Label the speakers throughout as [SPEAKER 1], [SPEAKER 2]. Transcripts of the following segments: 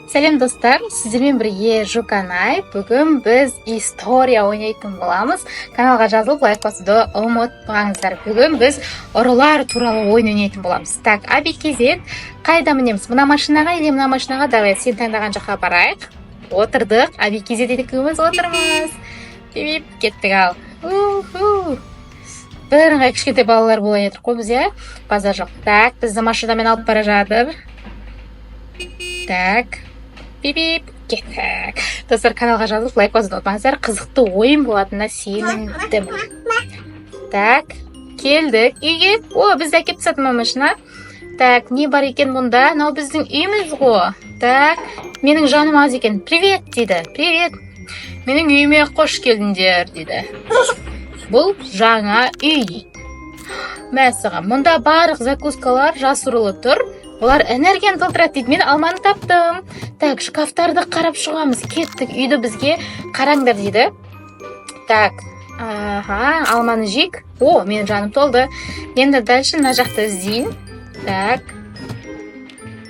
[SPEAKER 1] Сәлем, достар! Сіздермен бірге Жуканай. Бүгін біз история ойнайтын боламыз. Каналға жазылып, лайк басуды ұмытпаңыздар. Бүгін біз ұрылар туралы ойын ойнайтын боламыз. Так, Аби Кезет, қайда мінеміз? Мына машинаға или мына машинаға? Давай, сен таңдаған жаққа барайық. Отырдық. Аби Кезет екеуміз отырмыз. Бип, кеттік. Ал, уху, бірыңғай кішкентай балалар болайын жатырмық қой біз, иә, базар жоқ. Так, бізді машинамен алып бара жатыр. Так, бип, кеттік. Достар, каналға жазылып, лайк басуды ұмытпаңыздар. Қызықты ойын болатынына сенімдімін. Так, келдік үйге. О, бізді әкеліп тастады ма машина? Так, не бар екен мұнда? Мынау біздің үйіміз ғой. Так, менің жаным аз екен. «Привет», – дейді. «Привет, менің үйіме қош келдіңдер», – дейді. «Бұл жаңа үй», – дейді. Мәссаған, мұнда барлық закускалар жасырулы тұр, олар энергияны толтырады, дейді. Мен алманы таптым. Так, шкафтарды қарап шығамыз. Кеттік, үйді бізге қараңдар, дейді. Так, аха, алманы жейік. О, менің жаным толды. Енді дальше мына жақта іздейін. Так,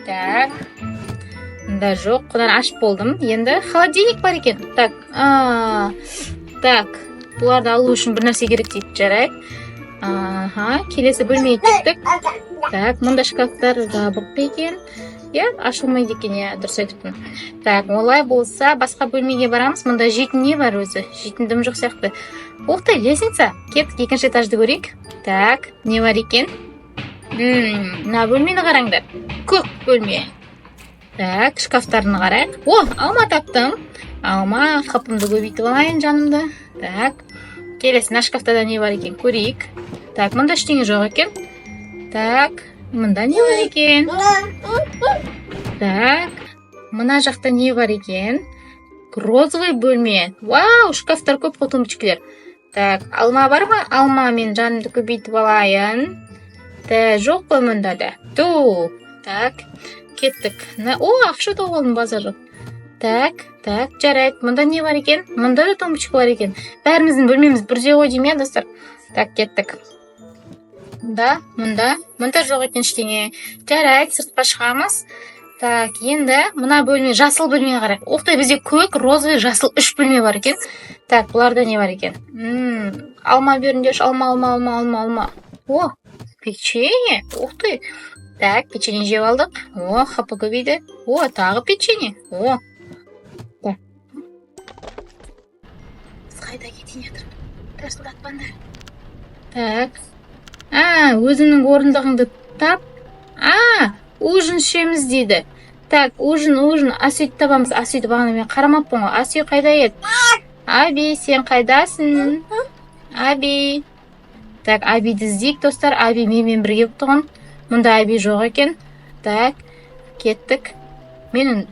[SPEAKER 1] так, мында жоқ. Құдан ашып болдым. Енді холодильник бар екен. Так, а, так, бұларды алу үшін бір нәрсе керек, дейді. Жарайды. Аха, келесі бөлмеге кеттік. Так, мұнда шкафтар жабық екен, иә, ашылмайды екен. Иә, дұрыс айтыппын. Так, олай болса, басқа бөлмеге барамыз. Мұнда жейтін не бар өзі? Жейтін дым жоқ сияқты. Ух ты, лестница! Кеттік, екінші этажды көрейік. Так, не бар екен? Мына бөлмені қараңдар, көк бөлме. Так, шкафтарын қарайық. О, алма таптым. Алма, хпымды көбейтіп алайын, жанымды. Так, келесі мына шкафта да не бар екен, көрейік. Так, мұнда ештеңе жоқ екен. Так, мында не бар екен? Так, мына жақта не бар екен? Розовый бөлме. Вау, шкафтар көп қой, тумбочкалер. Так, алма бар ма? Алма, мен жанымды көбейтіп алайын. Та, жоқ қой мұнда да. Ту, так, кеттік. О, ақша тауып алдым, базар жоқ. Так, так, жарайды. Мұнда не бар екен? Мұнда да тумбочка бар екен. Бәріміздің бөлмеміз бірдей ғой деймін, иә, достар? Так, кеттік. Мында, мұнда, мұнда жоқ екен ештеңе. Жарайды, сыртқа шығамыз. Так, енді мына бөлме, жасыл бөлмеге қарайық. Ух ты, бізде көк, розовый, жасыл, үш бөлме бар екен. Так, бұларда не бар екен? Алма беріңдерші, алма, алма, алма, алма, алма. О, печенье! Ух ты! Так, печенье жеп алдық. О, хп көбейді. О, тағы печенье. О, так. Біз қайда кетейін жатыр? Тарсылдатпаңдар. Так. А, өзіңнің орындығыңды тап. А, ужин ішеміз, дейді. Так, ужин, ужин, ас үйді табамыз. Ас үйді бағана мен қарамаппын ғой. Ас үй қайда еді? Аби, сен қайдасың? Аби. Так, Абиді іздейік, достар. Аби менімен бірге тұғын. Мұнда Аби жоқ екен. Так, кеттік. Менің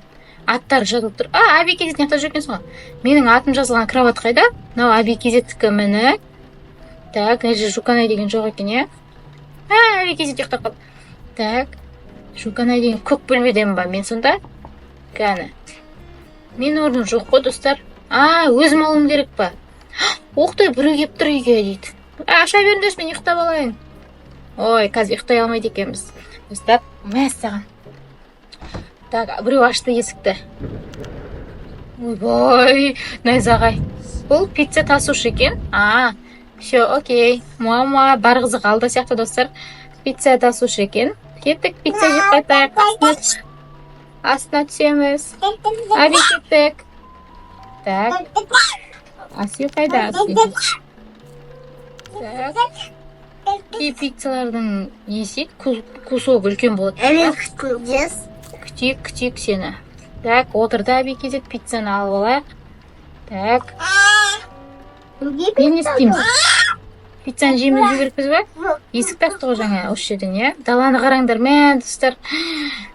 [SPEAKER 1] аттары жазылып тұр. А, Аби Кезет, мына жақта жүр екенсің ғой. Менің атым жазылған кровать қайда? Мынау Аби Кезеттікі, міне. Так, мына жерде Жуканай деген жоқ екен, иә? А, Аби Кезет ұйықтап қалды. Так, Жуканай деген көк бөлмедемін ба мен сонда? Кәні. Менің орным жоқ қой, достар. А, өзім алуым керек па? Ух ты, біреу келіп тұр үйге, дейді. А, аша беріңдерші, мен ұйықтап алайын. Ой, қазір ұйықтай алмайды екенбіз. Достар, мәссаған. Так, біреу ашты есікті. Ойбай, найзағай. Бұл пицца тасушы екен. А, все, окей. Мама, бар қызық алда сияқты, достар. Пицца тасушы екен. Кеттік, пицца жеп қайтайық. Астына түсеміз. Аби, кеттік. Так, ас үй қайда? Ас үй. Так, кей пиццалардың несі кусок үлкен болады.
[SPEAKER 2] Evet,
[SPEAKER 1] Күтейік, күтейік сені. Так, отырды Аби Кезет, пиццаны алып алайық. Так, енді не істейміз? Пиццаны жейміз, жеу керекпіз ба? Есікті ашты ғой жаңа осы жерден, иә? Даланы қараңдар, мә, достар.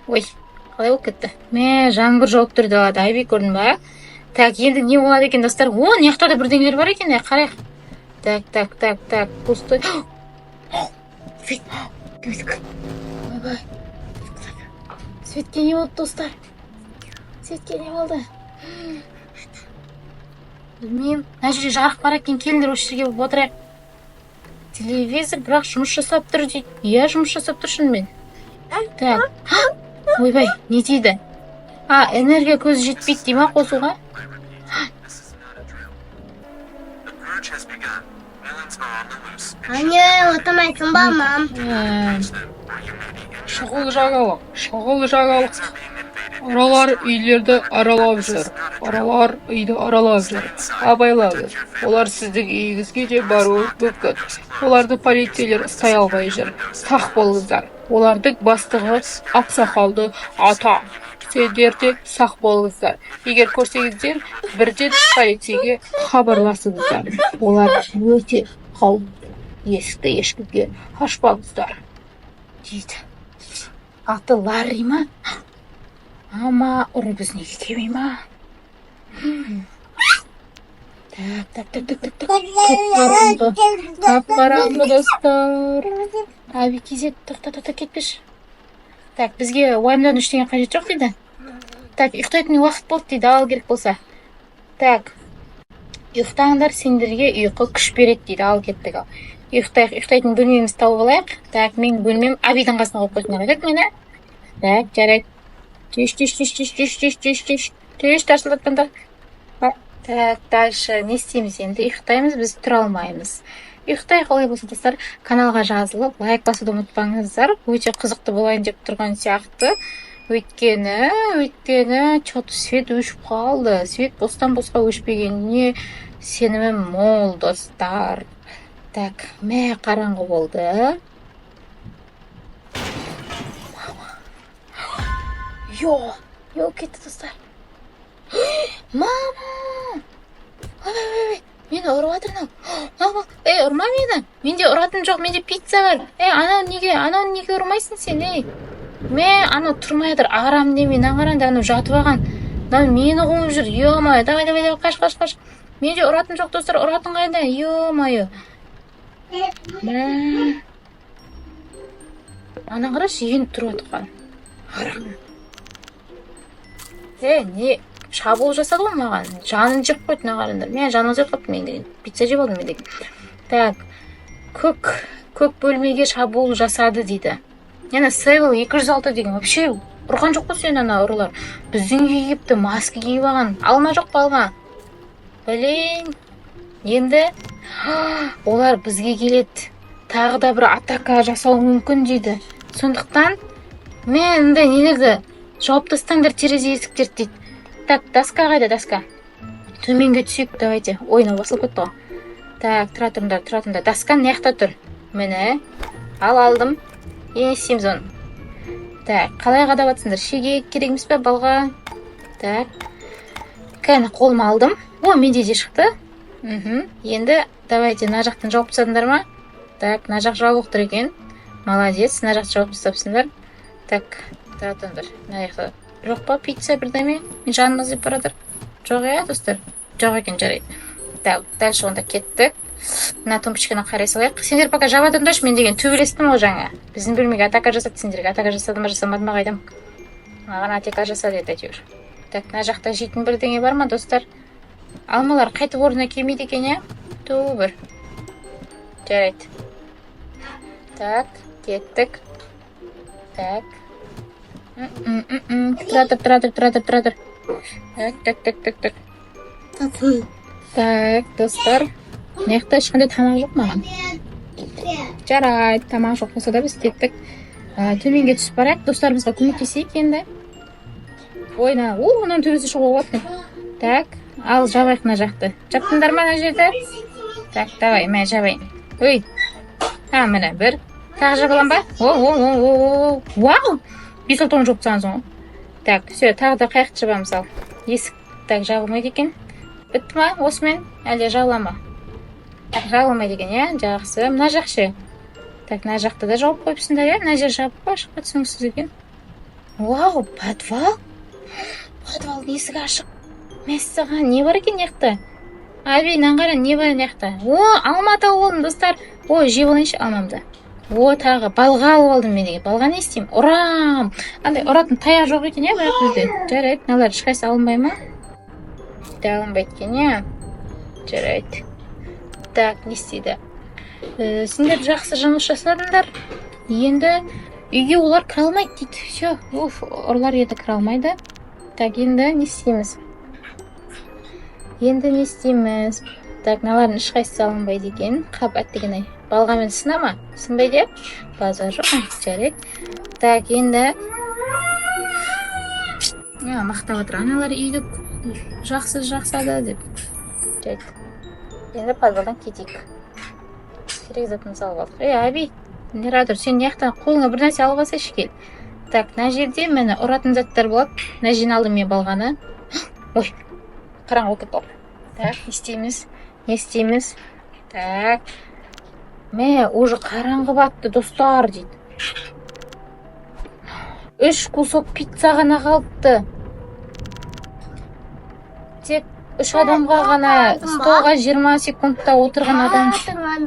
[SPEAKER 1] Ой, қалай болып кетті? Мә, жаңбыр жауып тұр далада. Айби, көрдің ба? Так, енді не болады екен, достар? О, мына жақта да бірдеңелер бар екен, иә, қарайық. Так, так, так, так, пустой. Ойбай, светке не болды, достар? Светке не болды, білмеймін. Мына жерде жарық бар екен, келіңдер, осы жерге отырайық. Телевизор бірақ жұмыс жасап тұр, дейді. Иә, жұмыс жасап тұр шынымен. Так, ойбай, не дейді? А, энергия көзі жетпейді дей ма қосуға?
[SPEAKER 2] This is not a drill. The purge has begun. Villains are on the loose.
[SPEAKER 3] Әне, отырмайсың ба, мам?
[SPEAKER 4] Шұғыл жаңалық, шұғыл жаңалық! Ұрылар үйлерді аралап жүр, ұрылар үйді аралап жүр. Абайлаңыз, олар сіздің үйіңізге де баруы мүмкін. Оларды полицейлер ұстай алмай жүр. Сақ болыңыздар, олардың бастығы ақсақалды ата. Сендер де сақ болыңыздар. Егер көрсеңіздер, бірден полицейге хабарласыңыздар. Олар өте қауіпті. Есікті ешкімге ашпаңыздар,
[SPEAKER 1] дейді. Аты Ларри ма? Ама ұры біздің үйге келмей ма? Так, так, так, так, так, так. Қап-қараңғы, қап-қараңғы, достар. Аби кезет, тоқта, тоқта, кетпеші. Так, бізге уайымдаудың ештеңе қажет жоқ дейді. Так, ұйықтайтын уақыт болды дейді, ал керек болса. Так, ұйықтаңдар, сендерге ұйқы күш береді дейді. Ал кеттік, ал. Ұйықтайық, ұйықтайтын бөлмемізді тауып алайық. Так, менің бөлмем Абидің қасына қойып қойсыңдар айтады мені. Так, жарайды. Түш, түш, түш, түш, түш, түш, түш, түш. Түш, тарсылдатпаңдар. Так, дальше не істейміз енді? Ұйықтаймыз, біз тұра алмаймыз. Ұйықтайық олай болса, достар. Каналға жазылып, лайк басуды ұмытпаңыздар. Өте қызықты болайын деп тұрған сияқты. Өйткені, че-то свет өшіп қалды. Свет бостан босқа өшпегеніне сенімім мол, достар. Так, мә, қараңғы болды. Мама. Йо, йо, кетті, достар. Мама! Ой, ой, ой, мені ұрып жатыр мынау. Мама, ей, ұрма мені. Менде ұратын жоқ, менде пицца бар. Ей, анау неге, анау неге ұрмайсың сен, ей? Мә, анау тұрмай жатыр, арам неме, мына қараңдар, анау жатып алған. Мынау мені қуып жүр, ё-моё, давай, давай, давай, қаш, қаш, қаш. Менде ұратын жоқ, достар, ұратын қайда, ё-моё. Мә. Ана қарашы, енді тұрып жатқан. Арам. Е, не, шабуыл жасады ғой маған. Жанын жеп қойды, мына қараңдар. Мен жанын жеп қойыпты мен деген. Пицца жеп алдым мен деген. Так, көк бөлмеге шабуыл жасады дейді. Яна Сейвел 206 деген вообще ұрған жоқ қой сені ана ұрылар. Біздің үйге келіпті, маска киіп алған. Алма жоқ па, алма? Блин. Енді олар бізге келеді. Тағы да бір атака жасауы мүмкін дейді. Сондықтан мен мындай нелерді жауып тастаңдар, терезе, есіктерді дейді. Так, доска қайда, доска? Төменге түсейік, давайте. Ой, мынау басылып кетті ғой. Так, тұра тұрыңдар, тұра тұрыңдар. Доска мына жақта тұр. Міне. Ал, алдым. Не істейміз оны? Так, қалай қадап жатсыңдар? Шеге керек емес пе, балға? Так. Кәні, қолыма алдым. О, менде де шықты. Енді давайте мына жақтан жауып тастадыңдар ма? Так, мына жақ жабық тұр екен. Молодец, мына жақты жауып тастапсыңдар. Так, тұра тұрыңдар. Мына жақта жоқ па пицца, бірдеме? Мен жаным іздеп бара жатыр. Жоқ, иә, достар? Жоқ екен, жарайды. Так, дальше онда кеттік. Мына тумбочканы қарай салайық. Сендер пока жаба тұрыңдаршы, мен деген төбелестім ғой жаңа. Біздің бөлмеге атака жасады, сендерге атака жасады ма, жасамады ма, қайдам? Маған атака жасады еді әйтеуір. Так, мына жақта жейтін бірдеңе бар ма, достар? Алмалар қайтып орнына келмейді екен, иә? Ту бір. Жарайды. Так, кеттік. Так. М-м-м-м. Тұра тұр, тұра тұр, тұра тұр, тұра тұр. Так, так, так, так, так. Так, достар. Мына жақта ешқандай тамақ жоқ маған. Жарайды, тамақ жоқ болса да, біз кеттік. Төменге түсіп барайық, достарымызға көмектесейік енді. Ой, мына, о, мынаның төбесі шығуға болады. Так, ал жабайық мына жақты. Жаптыңдар ма ана жерді? Так, давай, мә, жабайын. Ой. А, міне, бір. Тағы жаба аламын ба? О, о, о, о, о, вау! Бес алты жауып тастағансың ғой. Так, все, тағы да қаяқты жабамыз ал? Есік, так, жабылмайды екен. Бітті ма осымен? Әлде жабыла ма? Так, жабылмайды екен, иә? Жақсы. Мына жақ ше? Так, мына жақты да жауып қойыпсыңдар, иә? Мына жер жабық па, ашық па, түсініксіз екен. Вау, подвал? Подвалдың есігі ашық. Мәссаған, не бар екен мына жақта? Аби, мынаны қара, не бар мына жақта? О, алма тауып алдым, достар. Ой, жеп алайыншы алмамды. О, тағы балға алып алдым мен деген. Балға не істеймін? Ұрам. Андай ұратын таяқ жоқ екен, иә, бірақ бізде. Жарайды, мыналар ешқайсысы алынбай ма? Де алынбайды екен, иә. Жарайды. Так, не істейді? Сендер жақсы жұмыс жасадыңдар. Енді үйге олар кіре алмайды дейді. Все, уф, ұрылар енді кіре алмайды. Так, енді не істейміз? Енді не істейміз? Так, мыналардың ешқайсысы алынбайды екен. Қап, әттеген ай. Балғамен сына ма? Сынбайды, иә? Базар жоқ. Жарайды. Так, енді ja, мақтап отыр аналар үйді жақсы жақсады деп. Жарайды. Енді подвалдан кетейік. Керек затымызды алып алдық. Ей, Аби, нера тұр? Сен мына жақтан қолыңа бір нәрсе алып алсайшы, кел. Так, мына жерде міне ұратын заттар болады. Мына жерден алдым мен балғаны. Ой, қараңғы болып кетті ғой. Так, не істейміз? Не істейміз? Так. Мә, уже қараңғы батты, достар, дейді. Үш кусок пицца ғана қалыпты. Тек үш адамға ғана столға 20 секундта отырған адам.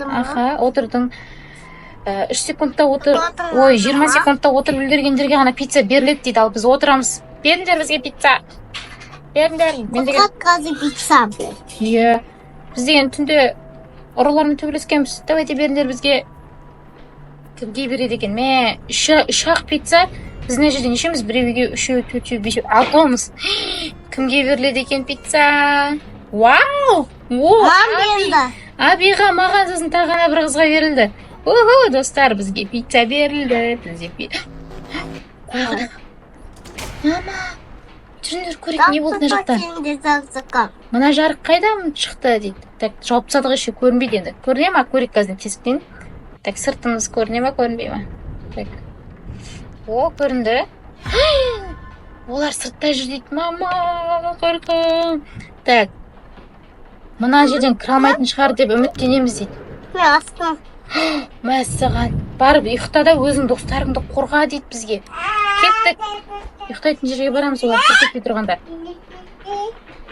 [SPEAKER 1] Аха, отырдың. 3 секундта отыр. Ой, 20 секундта отырып үлгергендерге ғана пицца беріледі дейді. Ал біз отырамыз. Беріңдер бізге пицца. Беріңдер. Мен деген
[SPEAKER 3] Қазір пицца.
[SPEAKER 1] Иә. Біз деген түнде ұрылармен төбелескенбіз. Давайте, беріңдер бізге. Кімге береді екен? Мә, үш ақ пицца. Біз мына жерде нешеміз? Біреуге, үшеу, төртеу, бесеу, алтауымыз. Кімге беріледі екен пицца? Вау! О,
[SPEAKER 3] Мам
[SPEAKER 1] Аби.
[SPEAKER 3] берді.
[SPEAKER 1] Абиға, маған, сосын тағы ана бір қызға берілді. Уху, достар, бізге пицца берілді. Бізде Қой, мама, жүріңдер, көрейік, не болды мына жақта. Мына жарық қайдан шықты дейді. Так, жауып тастадық, еще көрінбейді енді. Көріне ма? Көрейік қазір тесіктен. Так, сыртымыз көріне ма, көрінбей ма? Так. О, көрінді. Олар сыртта жүр дейді. Мама, қорқам. Так. Мына жерден кіре алмайтын шығар деп үміттенеміз дейді.
[SPEAKER 3] Мен астым.
[SPEAKER 1] Мәссаған. Барып ұйықта да, өзің достарыңды қорға дейді бізге. Кеттік. Ұйықтайтын жерге барамыз, олар кіріп кетпей тұрғанда.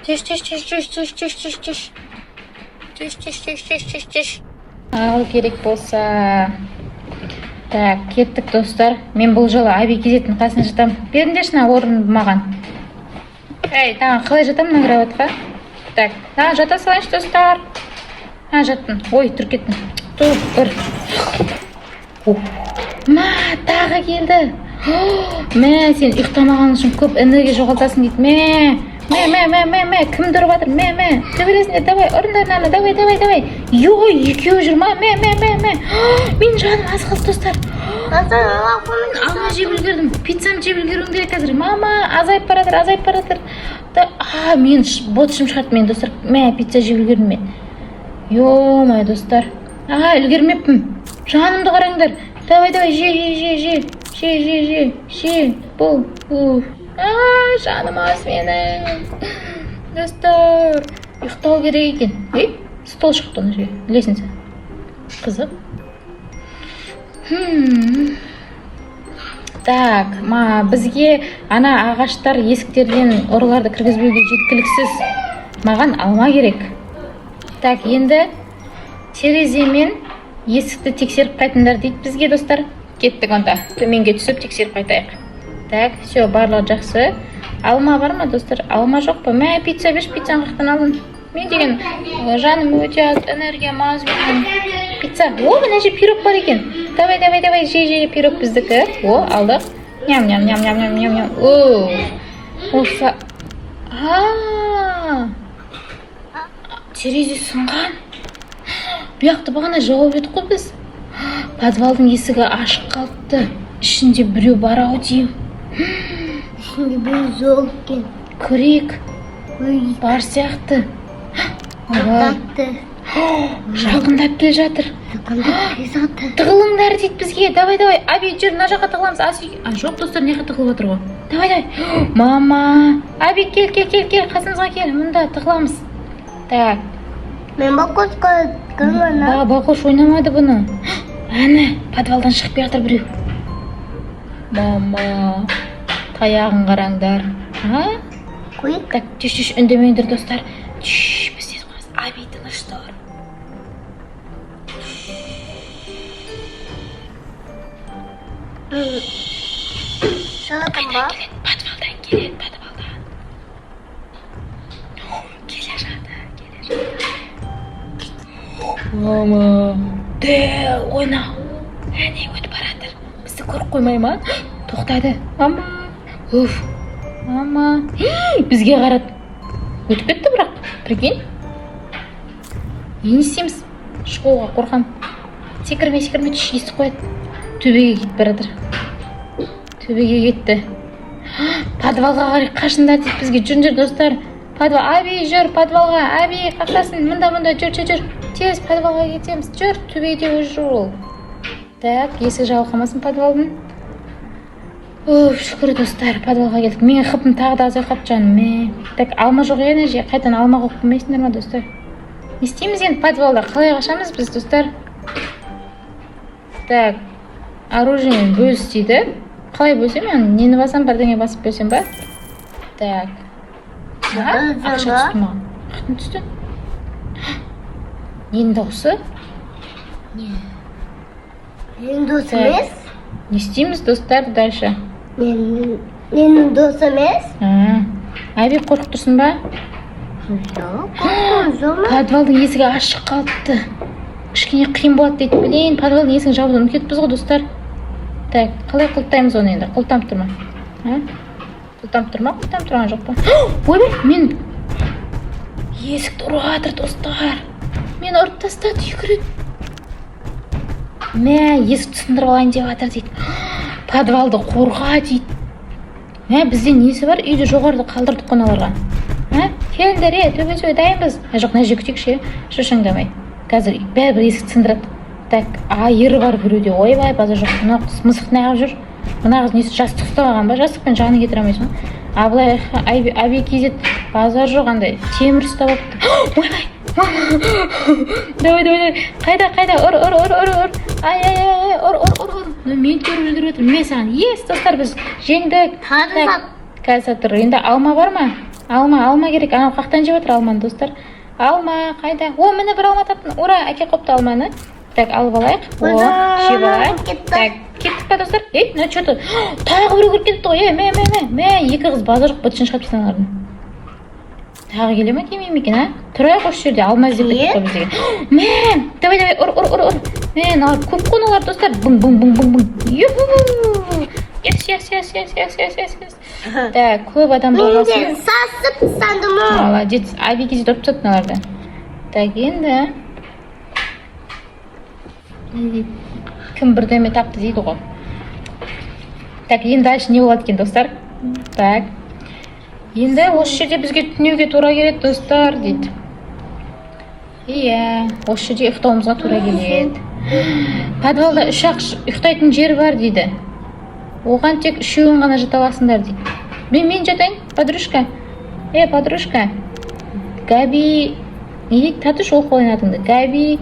[SPEAKER 1] Теш, теш, теш, теш, теш, теш, теш, теш. Теш, теш, теш, теш, теш, теш. Ал керек болса. Так, кеттік, достар. Мен бұл жолы Аби кезеттің қасына жатамын. Беріңдерші мына орынды маған. Ей, тағы қалай жатамын мына кроватьқа? Так, мына жата салайыншы, достар. А, жаттым. Ой, тұрып кеттім. Тур, бір. Уф. Мә, тағы келді. Мә, сен ұйықтамаған үшін көп энергия жоғалтасың дейді. Мә, мә, мә, мә, мә, мә, кім тұрып жатыр? Мә, мә, төбелесіңдер, давай, ұрыңдар мынаны, давай, давай, давай. Ой, екеуі жүр ма? Мә, мә, мә, мә. Менің жаным аз қалды, достар. Алма жеп үлгердім. Пиццамды жеп үлгеруім керек қазір. Мама, азайып бара жатыр, азайып бара жатыр. Да, а, мен бот ішім шығарды мен, достар. Мә, пицца жеп үлгердім мен. Ё-моё, достар. А, үлгермеппін. Жанымды қараңдар. Давай, давай, же, же, же, же. Же, же, же, же. Бол. Уф. А, жаным аз менің. Достар, ұйықтау керек екен. Ей, стол шықты ана жерге. Лестница. Қызық. Так, ма, бізге ана ағаштар есіктерден ұрыларды кіргізбеуге жеткіліксіз. Маған алма керек. Так, енді терезе мен есікті тексеріп қайтыңдар дейді бізге, достар. Кеттік онда. Төменге түсіп тексеріп қайтайық. Так, все, барлығы жақсы. Алма бар ма, достар? Алма жоқ па? Мә, пицца берші, пиццаны қаяқтан алдың? Мен деген жаным өте аз, энергиям аз менің. Пицца. О, мына жерде пирог бар екен. Давай, давай, давай, же, же, пирог біздікі. О, алдық. Ням, ням, ням, ням, ням, ням, ням. О, осы. А, терезе сынған. Бұл жақты бағана жауып едік қой біз. Подвалдың есігі ашық қалыпты. Ішінде біреу бар ау деймін.
[SPEAKER 3] Ішінде біреу жоқ екен.
[SPEAKER 1] Көрейік.
[SPEAKER 3] Ой,
[SPEAKER 1] Бар сияқты. Ойбай.
[SPEAKER 3] Тоқтатты.
[SPEAKER 1] Жақындап келе жатыр.
[SPEAKER 3] Жақындап келе жатыр.
[SPEAKER 1] Тығылыңдар дейді бізге. Давай, давай, Аби, жүр, мына жаққа тығыламыз. А, жоқ, достар, мына жаққа тығылып отыр ғой. Давай, давай, мама. Аби, кел, кел, кел, кел, қасымызға кел, мында тығыламыз. Так.
[SPEAKER 3] Мен бақошқа өткенмін.
[SPEAKER 1] Ба, Бақош ойнамады бұны. Әне, подвалдан шығып келе жатыр біреу. Мама, таяғын қараңдар. А?
[SPEAKER 3] Қойық.
[SPEAKER 1] Так, түш, түш, үндемеңдер, достар. Түш, біз естіп қоямыз. Аби, тыныш тұр.
[SPEAKER 3] Шығатын ба?
[SPEAKER 1] Келеді, подвалдан келеді, подвалдан. Келе жатыр, келе жатыр. Мама. Де, ойна. Әне, өтіп бара жатыр. Бізді көріп қоймай ма? Тоқтады. Мама. Уф. Мама бізге қарады, өтіп кетті бірақ, прикинь. Не істейміз? Шығуға қорқамын. Секірме, секірме, түш, естіп қояды. Төбеге кетіп бара жатыр, төбеге кетті. Подвалға қарай қашыңдар дейді бізге. Жүріңдер, достар, подвал. Аби, жүр подвалға. Аби, қашасың? Мында, мында, жүр, жүр, жүр, тез подвалға кетеміз, жүр. Төбеде уже жүр ол. Так, есік жабылып қалмасын подвалдың. Уф, шүкір, достар, подвалға келдік. Менің хпым тағы да азайып қалыпты, жаным, мә. Так, алма жоқ иә ана жерге, қайтадан алма қойып қоймайсыңдар ма, достар? Не істейміз енді подвалда? Қалай қашамыз біз, достар? Так, оружиемен бөліс дейді. Қалай бөлсем мен? Нені басамын? Бірдеңе басып бөлсем ба? Так. Аха, ақша түсті маған. Қаяқтан түсті? Ненің дауысы?
[SPEAKER 3] Менің досым
[SPEAKER 1] Так.
[SPEAKER 3] емес.
[SPEAKER 1] Не істейміз, достар, дальше?
[SPEAKER 3] Менің досым емес.
[SPEAKER 1] А, Аби, қорқып тұрсың ба?
[SPEAKER 3] Жоқ, қорққан жоқпын.
[SPEAKER 1] Подвалдың есігі ашық қалыпты, кішкене қиын болады дейді. Блин, подвалдың есігін жабуды ұмытып кетіппіз ғой, достар. Так, қалай құлыптаймыз оны енді? Құлыптанып тұр ма? А, құлыптанып тұр ма? Құлыптанып тұрған жоқ па? Ойбай, мен есікті ұрып жатыр, достар. Мені ұрып тастады екі рет. Мә, есікті сындырып алайын деп жатыр дейді. Подвалды қорға дейді. Мә, бізде несі бар? Үйді жоғарыда қалдырдық қой мыналарға. А, келіңдер, е, төбелесуге дайынбыз. А, жоқ, мына жерге күтейікші, шошаңдамай. Қазір бәрібір есікті сындырады. Так, айыр бар біреуде. Ойбай, базар жоқ. Мына қыз, мысық неғып жүр? Мына қыз несі, жастық ұстап алған ба? Жастықпен жаны кетіре алмайсың ғой. Абылай, Аби kz, базар жоқ, андай темір ұстап алыпты. Ойбай, давай, давай, давай, қайда, қайда? Ұр, ұр, ұр, ұр, ұр! Ай, ай, ай, ай, ұр, ұр, ұр, ұр! Мені көріп үлгеріп отыр. Міне саған! Yes, достар, біз жеңдік.
[SPEAKER 3] Тағы
[SPEAKER 1] Так,
[SPEAKER 3] сат.
[SPEAKER 1] Қазір, тұр. Енді алма бар ма? Алма, алма керек. Анау қаяқтан жеп жатыр алманы, достар? Алма қайда? О, міне, бір алма таптым, ура! Әке қойыпты алманы. Так, алып алайық. О, жеп алайық.
[SPEAKER 3] Кетті.
[SPEAKER 1] Так, кеттік па, достар? Ей, мына че то тағы біреу кіріп кетіпті ғой. Е, мә, мә, мә, мә, екі қыз, базар жоқ, быт-шытын шығарып тастаған олардың. Тағы келе ма, келмей ме екен? А, тұрайық осы жерде. Алма іздеп кеттік қой біз деген. Мә, давай, давай, ұр, ұр, ұр, ұр! Мә, мыналар көп қой, мыналар, достар. Бың, бың, бың, бың, бың! Юху! Yes, yes, yes, yes, yes, yes, yes, yes! Так, көп адам
[SPEAKER 3] Мен
[SPEAKER 1] болғасын.
[SPEAKER 3] де сасып тастадым.
[SPEAKER 1] Молодец, Аби kz ұрып тастады мыналарды. Так, енді не дейді? Кім бірдеме тапты дейді ғой. Так, енді дальше не болады екен, достар? Так, енді осы жерде бізге түнеуге тура келеді, достар, дейді. Иә, осы жерде ұйықтауымызға тура келеді. Подвалда үш ақ ұйықтайтын жер бар дейді. Оған тек үшеуің ғана жата аласыңдар дейді. Мен жатайын, подружка. Е, подружка Габи, не дейді? Татуш, оқып алайын атыңды. Габи,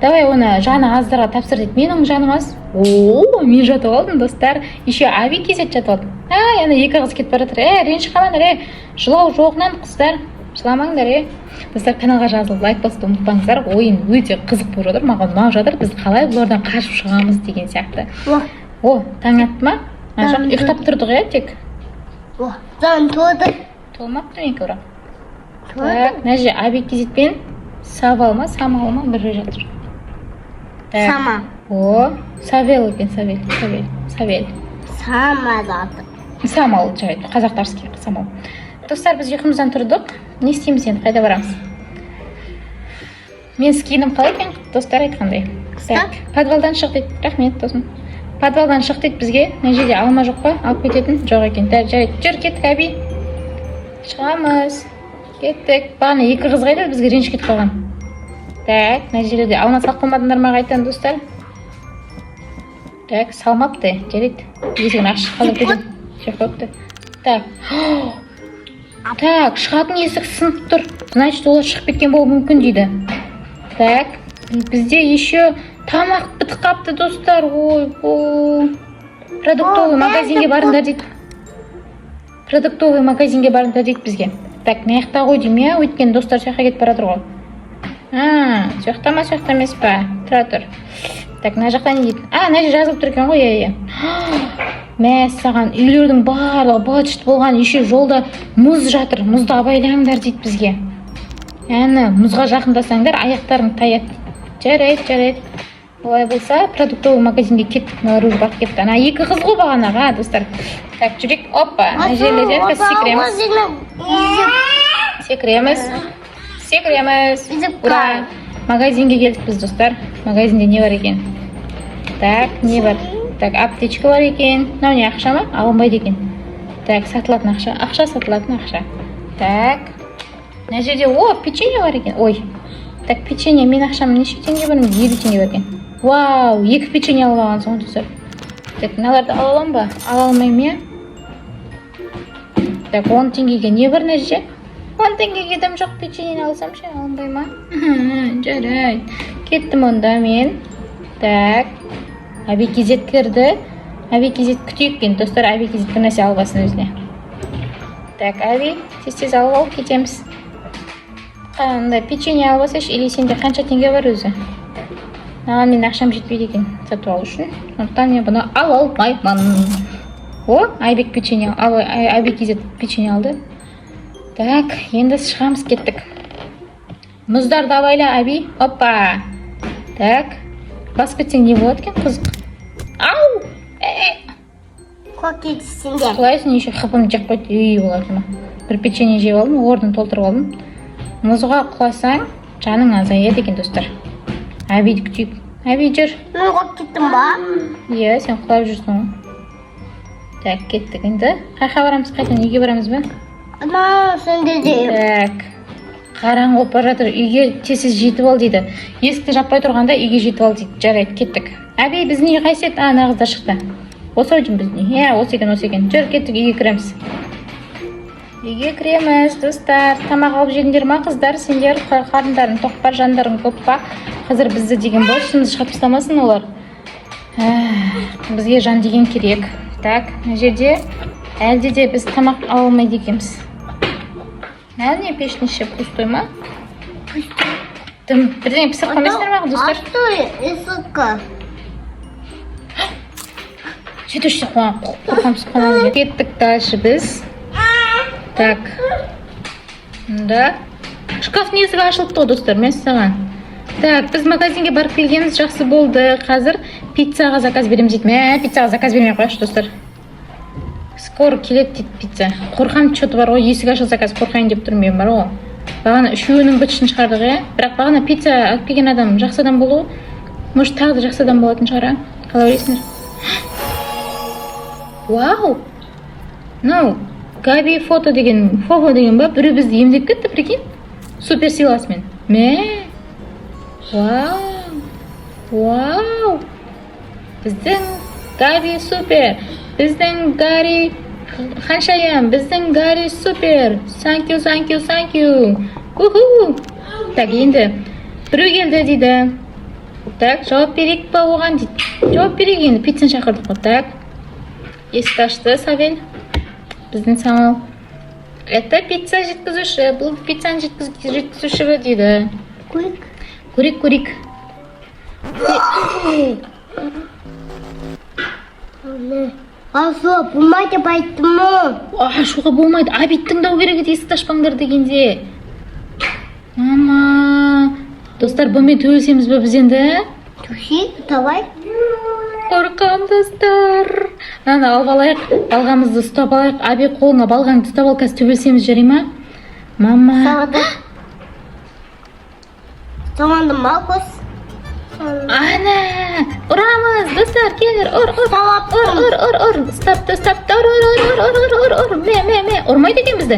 [SPEAKER 1] давай, оны жаны аздарға тапсыр дейді. Менің жаным аз. О, мен жатып алдым, достар. Еще Аби kz жатып алды. Ай, ана екі қыз кетіп бара жатыр. Е, ренжіп қалмаңдар, е, жылау жоғынан, қыздар, жыламаңдар. Е, достар, каналға жазылып, лайк басуды ұмытпаңыздар. Ойын өте қызық болып жатыр, маған ұнап жатыр. Біз қалай бұлардан қашып шығамыз деген сияқты.
[SPEAKER 3] О,
[SPEAKER 1] О, таң атты ма? А, жоқ,
[SPEAKER 3] Таң.
[SPEAKER 1] ұйықтап тұрдық, иә, тек.
[SPEAKER 3] О, таң туды.
[SPEAKER 1] Толмапты менікі бірақ.
[SPEAKER 3] Туды.
[SPEAKER 1] Так, мына жерде Аби kz пен Савал ма, Самал ма, біреу жатыр. Так.
[SPEAKER 3] Сама.
[SPEAKER 1] О, Савел екен, Савел, Савел, Савел.
[SPEAKER 3] Сама заты.
[SPEAKER 1] Самал, жарайды, қазақтарский самал. Достар, біз ұйқымыздан тұрдық. Не істейміз енді, қайда барамыз? Мен скинім қалай екен, достар, айтқандай? Так, подвалдан шық дейді. Рахмет, досым. Подвалдан шық дейді бізге. Мына жерде алма жоқ па алып кететін? Жоқ екен. Так, жарайды, жүр, кеттік, Аби, шығамыз, кеттік. Бағана екі қыз қайда, бізге ренжіп кетіп қалған? Так, мына жерде алма салып қоймадыңдар ма қайтадан, достар? Так, салмапты. Жарайды, есігін ашық қалдырып кетемін. Жеп қойыпты. Так, так, шығатын есік сынып тұр, значит, олар шығып кеткен болуы мүмкін дейді. Так, бізде еще тамақ бітіп қалыпты, достар. Ойбой, продуктовый
[SPEAKER 3] О,
[SPEAKER 1] магазинге
[SPEAKER 3] бәрі
[SPEAKER 1] барыңдар дейді. Продуктовый магазинге барыңдар дейді бізге. Так, мына жақта ғой деймін, иә, өйткені достар сол жаққа кетіп бара жатыр ғой. А, сол жақта ма, сол жақта емес па? Тұра тұр. Так, мына жақта не дейді? А, мына жерде жазылып тұр екен ғой. Иә, иә. Мәссаған, үйлердің барлығы быт шыт болған. Еще жолда мұз жатыр. Мұзды абайлаңдар дейді бізге. Әні, мұзға жақындасаңдар, аяқтарың таяды дейді. Жарайды, жарайды. Олай болса, продуктовый магазинге кеттік. Мыналар уже барып кетті. Ана екі қыз ғой бағанағы, а, достар. Так, жүрейік. Опа, мына жерлерден біз секіреміз. Секіреміз. Секіреміз. Ура! Магазинге келдік біз, достар. Магазинде не бар екен? Так, не бар? Так, аптечка бар екен. Мынау не, ақша ма? Алынбайды екен. Так, сатылатын ақша. Ақша, сатылатын ақша. Так. Мына жерде, о, печенье бар екен. Ой. Так, печенье, мен ақшам неше теңге бар? 50 теңге бар екен. Вау, екі печенье алып алғансың ғой, достар. Так, мыналарды ала аламын ба? Ала алмаймын, иә? Так, 10 теңгеге не бар мына жерде? 10 теңгеге дым жоқ, печеньені алсам ше, алынбай ма? Жарайды. Кеттім онда мен. Так. Аби Кезет кірді. Аби Кезет күтейік енді, достар, Аби Кезет бір нәрсе алып алсын өзіне. Так, Аби, тез тез алып алып кетеміз. Қандай печенье алып алсайшы, или сенде қанша теңге бар өзі? Маған, менің ақшам жетпейді екен сатып алу үшін. Сондықтан мен бұны ала алмаймын. О, Айбек печенье, Айбек Кезет печенье алды. Так, енді шығамыз, кеттік. Мұздарды абайла, Аби. Опа. Так. Басып кетсең не болады екен, қызық. Ау! Э,
[SPEAKER 3] Көкетсіңдер.
[SPEAKER 1] Құлайсың еще, хпым жеп қойды. Үй, болады ма? Бір печенье жеп алдым, орнын толтырып алдым. Мұзға құласаң, жаның азаяды екен, достар. Әбиді күтейік. Әби, жүр.
[SPEAKER 3] Мен құлап кеттім ба?
[SPEAKER 1] Иә, сен құлап жүрсің ғой. Так, кеттік енді. Қай жаққа барамыз қайтадан? Үйге барамыз ба?
[SPEAKER 3] Ана сенде де.
[SPEAKER 1] Так. Қараңғы болып бара жатыр. Үйге тез тез жетіп ал дейді. Есікті жаппай тұрғанда үйге жетіп ал дейді. Жарайды, кеттік. Әби, біздің үй қайсы еді? А, ана қыздар шықты. Осы ау деймін біздің үй. Иә, осы екен, осы екен. Жүр, кеттік, үйге кіреміз. Үйге кіреміз, достар. Тамақ алып жедіңдер ма, қыздар? Сендер қарындарың тоқ па, жандарың көп па? Қазір бізді деген бос ішімізді шығарып тастамасын олар. Әх, бізге жан деген керек. Так, мына жерде әлде де біз тамақ ала алмайды екенбіз. Әлі не, пештің іші пустой ма? Дым, бірдеңе пісіріп қоймайсыңдар ма, достар?
[SPEAKER 3] Ашты есікті.
[SPEAKER 1] Сөйтуші, қорқамыз, қуанамыз. Кеттік дальше біз. Так. Мында. Шкафтың есігі ашылыпты ғой, достар, мен саған. Так, біз магазинге барып келгеніміз жақсы болды. Қазір пиццаға заказ береміз дейді. Мә, пиццаға заказ бермей ақ қояйықшы, достар. Скоро келеді дейді пицца. Қорқамын, что-то бар ғой, есік ашылса қазір қорқайын деп тұрмын мен бар ғой. Бағана үшеуінің быт-шытын шығардық, иә? Бірақ бағана пицца алып келген адам жақсы адам болды ғой. Может, тағы да жақсы адам болатын шығар, а? Қалай ойлайсыңдар? Вау! Мынау Габи фото деген, фофо деген ба? Біреу бізді емдеп кетті, прикинь? Супер силасымен. Мә! Вау! Вау! Біздің Габи супер! Біздің Гарри ханшайым! Біздің Гарри супер! Thank you, thank you, thank you! Уху! Так, енді біреу келді дейді. Так, жауап берейік па оған дейді. Жауап берейік енді, пиццаны шақырдық қой. Так. Есікті ашты Савель. Біздің Самал. Это пицца жеткізуші. Бұл пиццаны жеткізуші дейді.
[SPEAKER 3] Көрейік.
[SPEAKER 1] Көрейік, көрейік.
[SPEAKER 3] Не? Ашуға болмайды деп айттым ғой.
[SPEAKER 1] Ашуға болмайды. Абид тыңдау керек еді есікті ашпаңдар дегенде. Мама. Достар, бұнымен төбелесеміз бе біз енді?
[SPEAKER 3] Төсек, давай.
[SPEAKER 1] Қорқам, достар. Мынаны алып алайық. Балғамызды ұстап алайық. Аби, қолыңа балғаңды ұстап ал, қазір төбелесеміз, жарай ма? Мама.
[SPEAKER 3] Сағады. Соңында ма көз?
[SPEAKER 1] Ана! Ұрамыз, достар, келіңдер, ұр, ұр. Ұр, ұр, ұр, ұр. Ұстапты, ұстапты. Ұр, ұр, ұр, ұр, ұр, ұр, ұр. Мә, мә, мә. Ұрмайды екен бізді.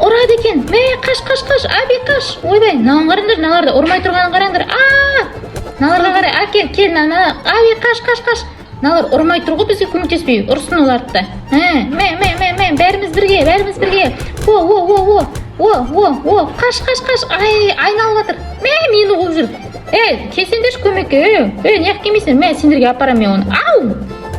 [SPEAKER 1] Ұрады екен. Мә, қаш, қаш, қаш. Аби, қаш. Ойбай, мынаны қараңдар, мыналарды ұрмай тұрғанын қараңдар. А! Мыналарға қарай. А, кел, кел, мына, Аби, қаш, қаш, қаш. Мыналар ұрмай тұр ғой бізге көмектеспей. Ұрсын оларды да. Ә, мә, мә, мә, мә. Бәріміз бірге, бәріміз бірге. О, о, о, о. О, о, о. Қаш, қаш, қаш. Ай, айналып жатыр. Мә, мені қуып жүр. Ей, келсеңдерші көмекке. Ей, ей, неғып келмейсіңдер? Мә, сендерге апарамын мен оны. Ау!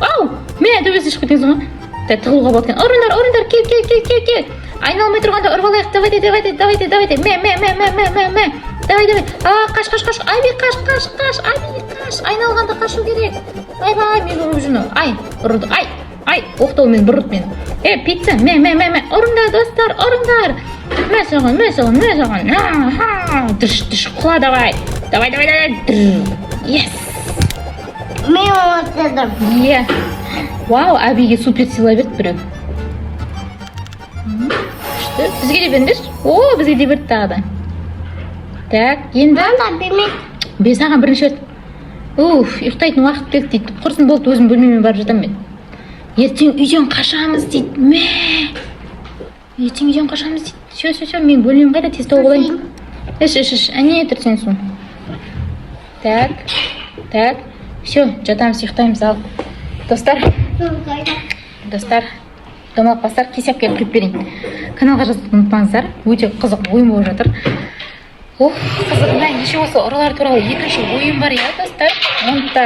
[SPEAKER 1] Ау! Мә, төбесіне шығып кеткенсің ғой. Та тығылуға болады екен. Ұрыңдар, ұрыңдар, кел, кел, кел, кел, кел. Айналмай тұрғанда ұрып алайық. Давайте, давайте, давайте, давайте. Мә, мә, мә, мә, мә, мә, мә. Давай, давай. А, қаш, қаш, қаш. Аби, қаш, қаш, қаш. Аби, қаш. Айналғанда қашу керек. Ойбай, мені ұрып жүр мынау. Ай, ұрды. Ай, ай, оқтаумен бір ұрды мені. Е, пицца, мә, мә, мә, мә. Ұрыңдар, достар, ұрыңдар. Мә саған, мә саған, мә саған. Аха. Дыш, дыш, құла, давай. Давай, давай, давай. Др. Yes.
[SPEAKER 3] Мен отырдым.
[SPEAKER 1] Иә. Вау, Абиге супер сила берді біреу. Күшті. Бізге де беріңдерші. О, бізге де берді тағы да. Так, енді
[SPEAKER 3] Мама, берме.
[SPEAKER 1] Бе, саған бірінші рет. Уф, ұйықтайтын уақыт келді дейді. Құрсын, болды, өзім бөлмеме барып жатамын мен. Ертең үйден қашамыз дейді. Мә, ертең үйден қашамыз дейді. Все, все, все, менің бөлмем қайда? Тез тауып алайын. Іш, іш, іш. Әне тұр сен су. Так, так, все, жатамыз, ұйықтаймыз. Ал, достар, достар, домалақ бастар, кесеп келіп құйып берейін. Каналға жазылуды ұмытпаңыздар. Өте қызық ойын болып жатыр. Уф, қызық. Мына еще осы ұрылар туралы екінші ойын бар, иә, достар. Оны да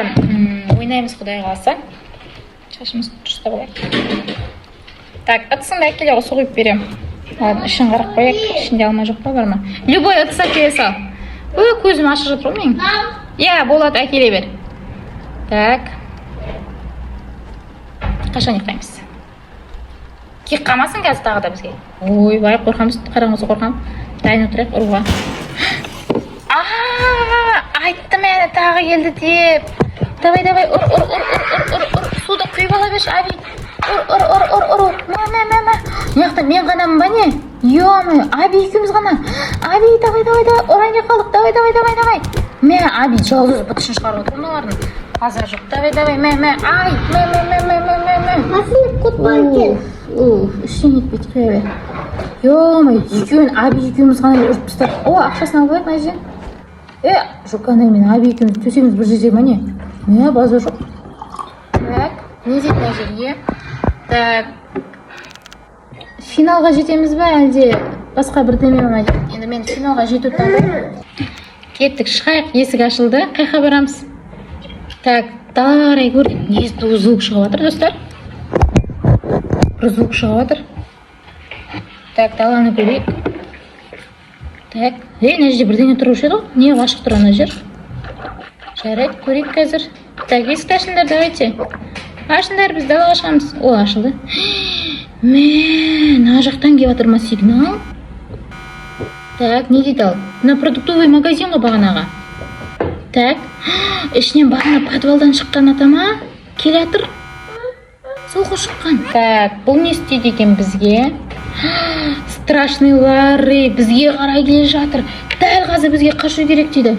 [SPEAKER 1] ойнаймыз, құдай қаласа. Шашымызды дұрыстап алайық. Так, ыдысыңды әкеле ғой, су құйып беремін. Ладно, ішін қарап қояйық. Ішінде алма жоқ па, бар ма? Любой ыдыс әкеле сал. Ой, көзім ашық жатыр ғой менің. Иә, болады, әкеле бер. Так, қашан ұйықтаймыз? Келіп қалмасын қазір тағы да бізге. Ойбай, қорқамыз, қараңғы қорқамын. Дайын отырайық ұруға. А, айттым әне, тағы келді деп. Давай, давай, ұр, ұр, ұр, ұр, ұр, ұр, ұр. Суды құйып ала берші, Аби. Ұр, ұр, ұр, ұр, ұр. Мә, мә, мә, мә. Мына жақта мен ғанамын ба, не? Е, Аби екеуміз ғана. Аби, давай, давай, давай, ұрайын деп қалдық. Давай, давай, давай, давай. Мә, Аби жалғыз бытышын шығарып отыр мыналардың. Базар жоқ. Давай, давай, мә, мә, ай, мә, мә, мә, мә, мә, мә, мә.
[SPEAKER 3] Басын құтпай кел.
[SPEAKER 1] Уф, ештеңе етпейді, құя бер. Е, екеуін, Аби екеуміз ғана ұрып тастадық. О, ақшасын алып алайық мына жерден. Е, жоқ, ана мен Аби екеуміз төсегіміз бір жерде ма, не? Мә, базар жоқ. Так, не дейді мына жерге? Так, финалға жетеміз ба, әлде басқа бірдеме ма дейді. Енді мен финалға жетуді таңдаймын. Кеттік, шығайық, есік ашылды. Қай жаққа барамыз? Так, далаға қарай көрейік. Не звук шығып жатыр, достар? Бір звук шығып жатыр. Так, даланы көрейік. Так, ей, мына жерде бірдеңе тұрушы еді ғой. Не ашық тұр ана жер? Жарайды, көрейік қазір. Так, есікті ашыңдар, давайте. Ашыңдар, біз далаға шығамыз. О, ашылды. Мә, мына жақтан келіп жатыр ма сигнал? Так, не дейді ал? Мына продуктовый магазин ғой бағанағы. Так, ішінен бағана подвалдан шыққан ата ма? Келе жатыр. Сол ғой шыққан. Так, бұл не істейді екен бізге? Страшный Ларри бізге қарай келе жатыр. Дәл қазір бізге қашу керек дейді.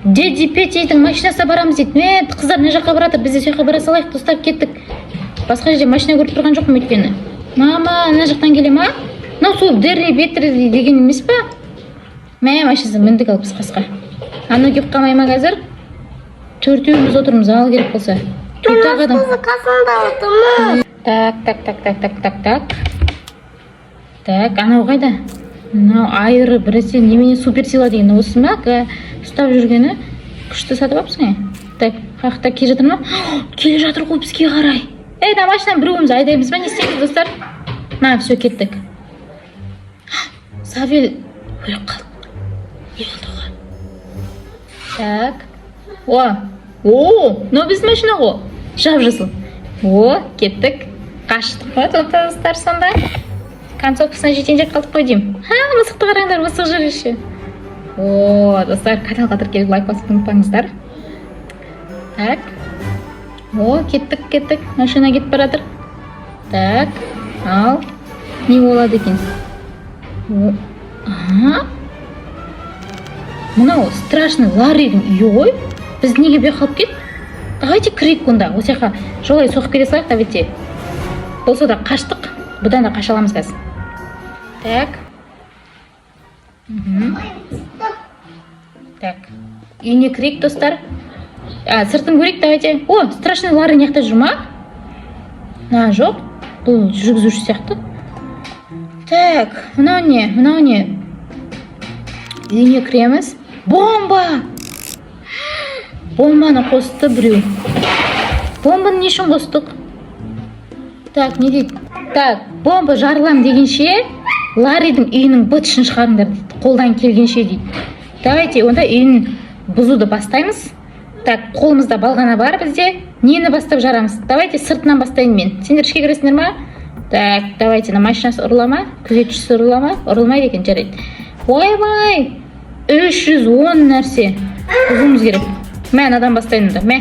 [SPEAKER 1] Дедди Петидің машинасына барамыз дейді. Мә, қыздар мына жаққа барады, біз де сол жаққа бара салайық, достар, кеттік. Басқа жерде машина көріп тұрған жоқпын өйткені. Мама, ана жақтан келе ма? Мынау сол Дерри Беттери деген емес па? Мә, машинасына міндік ал біз қасқа. Анау келіп қалмай ма қазір? Төртеуміз отырмыз, ал керек болса. Төрт ақ адам.
[SPEAKER 3] Қызы қасында отырмын.
[SPEAKER 1] Так, так, так, так, так, так, так. Так, анау қайда? Мынау айыры біресе немене, суперсила деген осы ма? Ұстап жүргені. Күшті сатып алыпсың, иә? Так, қаяқта келе жатыр ма? Келе жатыр ғой бізге қарай. Ей, мына машинаны біреуіміз айдаймыз ба, не істейміз, достар? На, все, кеттік. Савель өліп қалды. Не болды оған? Так. О, о, мынау біздің машина ғой. Жап жасыл. О, кеттік. Қаштық қой, достар, сонда. Концовкасына жетейін деп қалдық қой деймін. Ха, мысықты қараңдар, мысық жүр еще. О, достар, каналға тіркеліп, лайк басып ұмытпаңыздар. Так. О, кеттік, кеттік. Машина кетіп бара жатыр. Так, ал. Не болады екен? О, ага. Мынау страшный Ларридің үйі ғой. Біз неге бұл жаққа алып кетті? Давайте кірейік онда. Осы жаққа жолай соғып келе салайық, давайте. Болса да қаштық. Бұдан да қаша аламыз қазір. Так. Так. Үйіне кірейік, достар. А, сыртын көрейік, давайте. О, страшный Ларри мына жақта жүр ма? А, жоқ. Бұл жүргізуші сияқты. Так, мынау не? Мынау не? Үйіне кіреміз. Бомба! Бомбаны қосты біреу. Бомбаны не үшін қостық? Так, не дейді? Так, бомба жарылам дегенше, Ларридің үйінің быт-шытын шығарыңдар дейді. Қолдан келгенше дейді. Давайте онда үйін бұзуды бастаймыз. Так, қолымызда балғана бар бізде. Нені бастап жарамыз? Давайте сыртынан бастайын мен. Сендер ішке кіресіңдер ма? Так, давайте, мына машинасы ұрыла ма? Күзетшісі ұрыла ма? Ұрылмайды екен, жарайды. Ойбай! 310 нәрсе бұзуымыз керек. Мә, анадан бастайын онда. Мә,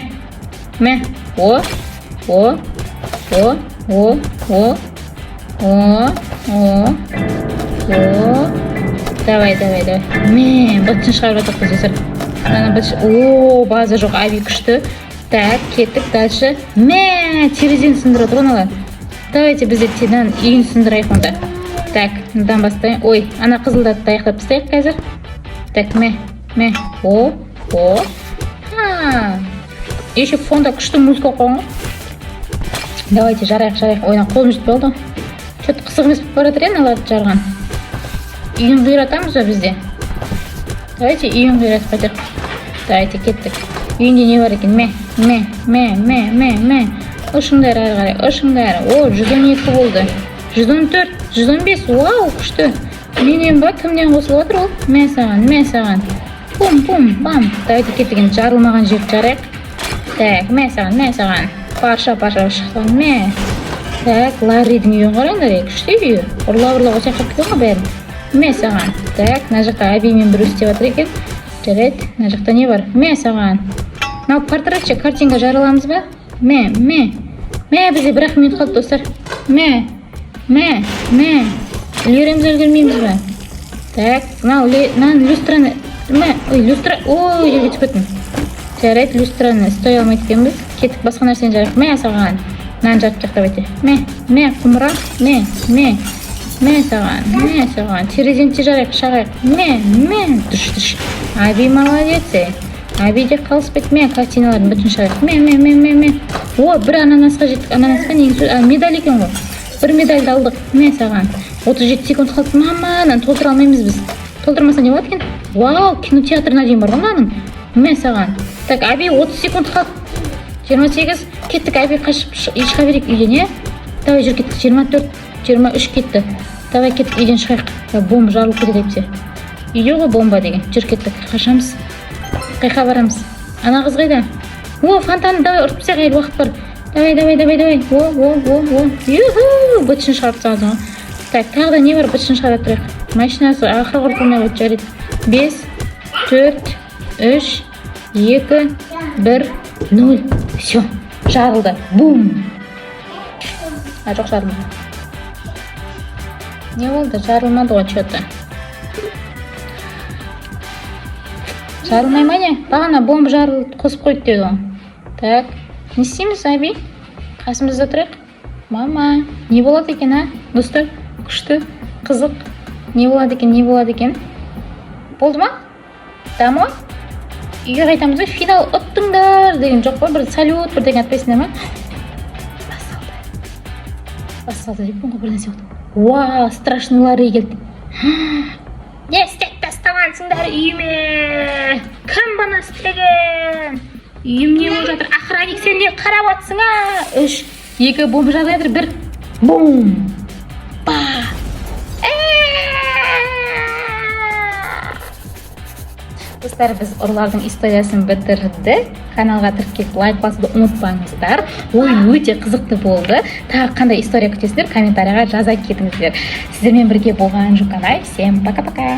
[SPEAKER 1] мә, о, о, о, о, о, о, о, о. Давай, давай, давай. Мә, бытшын шығарып жатырмыз, достар. Мынаны быт. О, база жоқ, Аби күшті. Так, кеттік дальше. Мә, терезені сындырып отыр ғой мыналар. Давайте біз де мынаның үйін сындырайық онда. Так, мынадан бастайын. Ой, ана қызылдарды аяқтап тастайық қазір. Так, мә, мә, о, о. Ха. Еще фонда күшті музыка қойған ғой. Давайте жарайық, жарайық. Ой, қолым жетпей қалды ғой. Че-то қызық емес болып бара жатыр, иә, мыналарды жарған. Үйін қиратамыз ба бізде? Давайте үйін қиратып қайтайық. Давайте кеттік. Үйінде не бар екен? Мә, мә, мә, мә, мә, мә. Ұшыңдар ары қарай, ұшыңдар. О, 112 болды. 114, 115. Вау, күшті. Менен ба, кімнен қосылып жатыр ол? Мә саған, мә саған. Пум, пум, бам. Давайте кеттік, енді жарылмаған жерді жарайық. Так, мә саған, мә саған. Парша, парша шықты. Мә. Так, Ларридің үйін қараңдар, е, күшті үйі. Ұрлап ұрлап осы жаққа келген ғой бәрін. Мә саған. Так, мына жақта Абимен біреу істеп жатыр екен. Жарайды, мына жақта не бар? Мә саған. Мынау портрет ше, картинка жарыламыз ба? Мә, мә. Мә, бізде бір-ақ минут қалды, достар. Мә, мә, мә. Үлгереміз, үлгермейміз ба? Так, мынау мынаны, люстраны, мә, ой, люстра, ой, жерге түсіп кеттім. Жарайды, люстраны ұстай алмайды екенбіз. Кеттік, басқа нәрсені жарайық. Мә саған. Мынаны жарып тастайық, давайте. Мә, мә, құмыра, мә, мә. Мә саған, мә саған. Терезені де жарайық, шағайық. Мә, мә, дыш, дыш. Аби молодец, ей. Аби де қалыспайды. Мә, картиналардың бүтін шығайық. Мә, мә, мә, мә, мә. О, бір ананасқа жеттік. Ананасқа негізі, а, медаль екен ғой. Бір медальді алдық. Мә саған. 37 секунд қалды. Мама, мынаны толтыра алмаймыз біз. Толтырмаса не болады екен? Вау, кинотеатрына дейін бар ғой мынаның. Мә саған. Так, Аби, 30 секунд қалды. 28. Кеттік, Аби, қашып шыға берейік үйден, иә? Давай, жүр, кеттік. 24, 23 кетті. Давай, кеттік, үйден шығайық. Я, бомба жарылып кетеді әйтпесе. Үйде ғой бомба деген. Жүр, кеттік. Қашамыз. Қайқа барамыз? Ана қыз қайда? О, фонтанды давай ұрып тастайық, әлі уақыт бар. Давай, давай, давай, давай. О, о, о, о. Юху! Бытшын шығарып тастаған ғой. Так, тағы да не бар, бытшын шығара тұрайық. Машинасы ақыры құртылмай қойды, жарайды. 5, 4, 3, 2, 1, 0. Все, жарылды. Бум! А, жоқ, жарылмады. Не болды? Жарылмады ғой че-то. Жарылмай ма, не? Бағана бомба жарылды, қосып қойды деді ғой. Так, не істейміз, Аби? Қасымызда тұрайық. Мама, не болады екен, а? Достар, күшті, қызық. Не болады екен, не болады екен? Болды ма? Домой? Үйге қайтамыз ба? Финал ұттыңдар деген жоқ па? Бір салют, бірдеңе атпайсыңдар ма? Басталды. Басталды деппін ғой, бір нәрсе болды. Уа, страшный Ларри келді. Не істеп тастағансыңдар үйіме? Кім бұны істеген? Үйім не болып жатыр? Охранник, сен не қарап жатсың, а? Үш, екі, бомба жарылып жатыр, бір. Бум! Ба! Э! Достар, біз ұрылардың историясын бітірдік. Каналға тіркеліп, лайк басуды ұмытпаңыздар. Ойын өте қызықты болды. Тағы қандай история күтесіздер, комментарийға жаза кетіңіздер. Сіздермен бірге болған Жуканай. Всем пока пока.